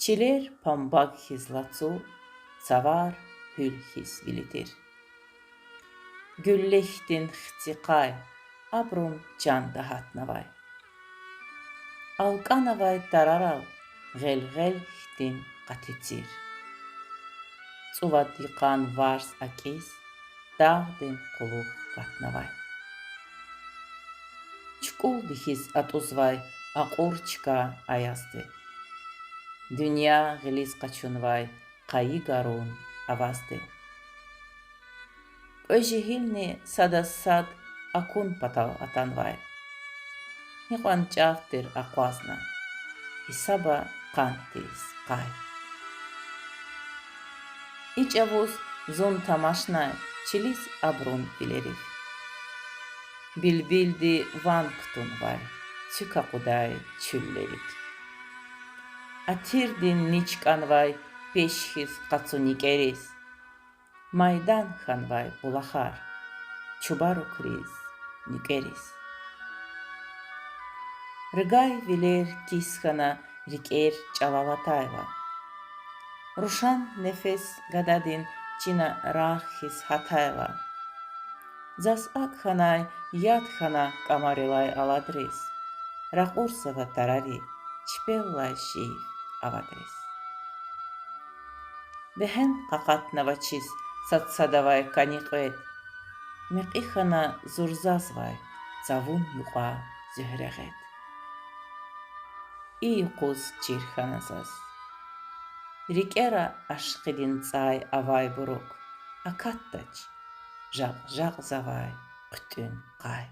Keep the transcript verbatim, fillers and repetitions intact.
Чилер памбаг хьиз лацу, цавар гьуьл хьиз вили тир. Гуьлле хьтин хци къай, абурун чан дагьатнавай. АлкӀанавай тарарал гъел-гъел хьтин къати цир. ЦӀувад йикъан варз акӀиз, дагъдин кьулухъ катнавай. ЧукӀулди хьиз атӀузвай акьур чка аязди. Дуьнья гъилиз къачунвай къайи гарун авазди. Кьве жегьилни садаз сад акун патал атанвай. Гьикьван чӀав тир акъвазна, гьисаба къантдиз къай. И чӀавуз зун тамашнай чилиз абурун вилерив. Билбилди ван кутунвай цуьк акъудай чуьллерик. Атирдин ни чкӀанвай пеш хьиз къацу никӀериз. Майдан хьанвай булахар чубарукриз, нуькӀериз. Ргай вилер кис хьана, рикӀер чӀалал атайла. Рушан нефес гададин чина рагъ хьиз гьатайла. Заз акӀ хьанай, яд хьана кӀамарилай аладриз. Ракъурзава тарари чпеллай шиир авадриз. Вегьен къакъатнавачиз сад-садавай кӀани кьвед, мекьи хьана зурзазвай цавун юкьва Зуьгьрегъед. И юкъуз чир хьана заз. РикӀера ашкъидин цӀай авайбурук акатдач жакь-жакьзавай хъуьтӀуьн къай.